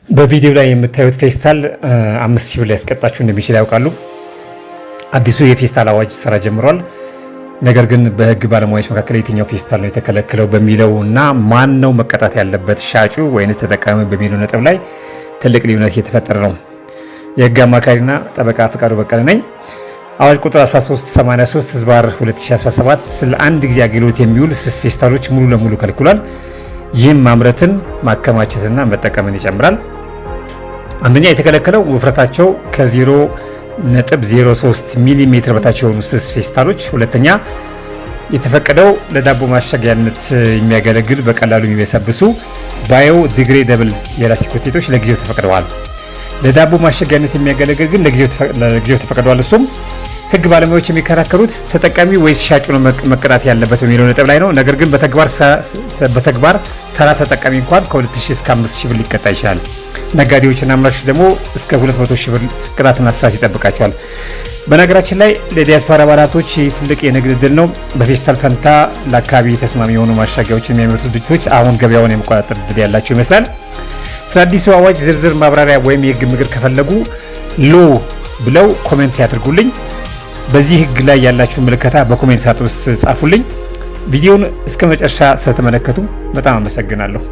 በቪዲዮ ላይ የምታዩት ፌስታል 5,000 ብር ሊያስቀጣችሁ እንደሚችል ያውቃሉ? አዲሱ የፌስታል አዋጅ ስራ ጀምሯል። ነገር ግን በህግ ባለሙያዎች መካከል የትኛው ፌስታል ነው የተከለከለው በሚለው እና ማን ነው መቀጣት ያለበት፣ ሻጩ ወይንስ ተጠቃሚ በሚለው ነጥብ ላይ ትልቅ ልዩነት እየተፈጠረ ነው። የህግ አማካሪና ጠበቃ ፈቃዱ በቀለ ነኝ። አዋጅ ቁጥር 1383/2017 ለአንድ ጊዜ አገልግሎት የሚውል ስስ ፌስታሎች ሙሉ ለሙሉ ከልክሏል። ይህም ማምረትን፣ ማከማቸትና መጠቀምን ይጨምራል። አንደኛ፣ የተከለከለው ውፍረታቸው ከ0.03 ሚሊ ሜትር በታች የሆኑ ስስ ፌስታሎች። ሁለተኛ፣ የተፈቀደው ለዳቦ ማሸጊያነት የሚያገለግል በቀላሉ የሚበሰብሱ biodegradable የላስቲክ ውጤቶች ለጊዜው ተፈቅደዋል። ለዳቦ ማሸጊያነት የሚያገለግል ግን ለጊዜው ተፈቅደዋል። እሱም ህግ ባለሙያዎች የሚከራከሩት ተጠቃሚ ወይስ ሻጩ ነው መቀጣት ያለበት በሚለው ነጥብ ላይ ነው። ነገር ግን በተግባር ተራ ተጠቃሚ እንኳን ከ2000 እስከ 5000 ብር ሊቀጣ ይችላል። ነጋዴዎችና አምራቾች ደግሞ እስከ 200 ሺህ ብር ቅጣትና እስራት ይጠብቃቸዋል። በነገራችን ላይ ለዲያስፖራ አባላቶች ይህ ትልቅ የንግድ እድል ነው። በፌስታል ፈንታ ለአካባቢ ተስማሚ የሆኑ ማሸጊያዎችን የሚያመርቱ ድርጅቶች አሁን ገበያውን የመቆጣጠር እድል ያላቸው ይመስላል። ስለ አዲሱ አዋጅ ዝርዝር ማብራሪያ ወይም የህግ ምክር ከፈለጉ law ብለው comment ያድርጉልኝ። በዚህ ህግ ላይ ያላችሁ ምልከታ በ comment ሳጥን ውስጥ ጻፉልኝ። ቪዲዮውን እስከ መጨረሻ ስለተመለከቱ በጣም አመሰግናለሁ።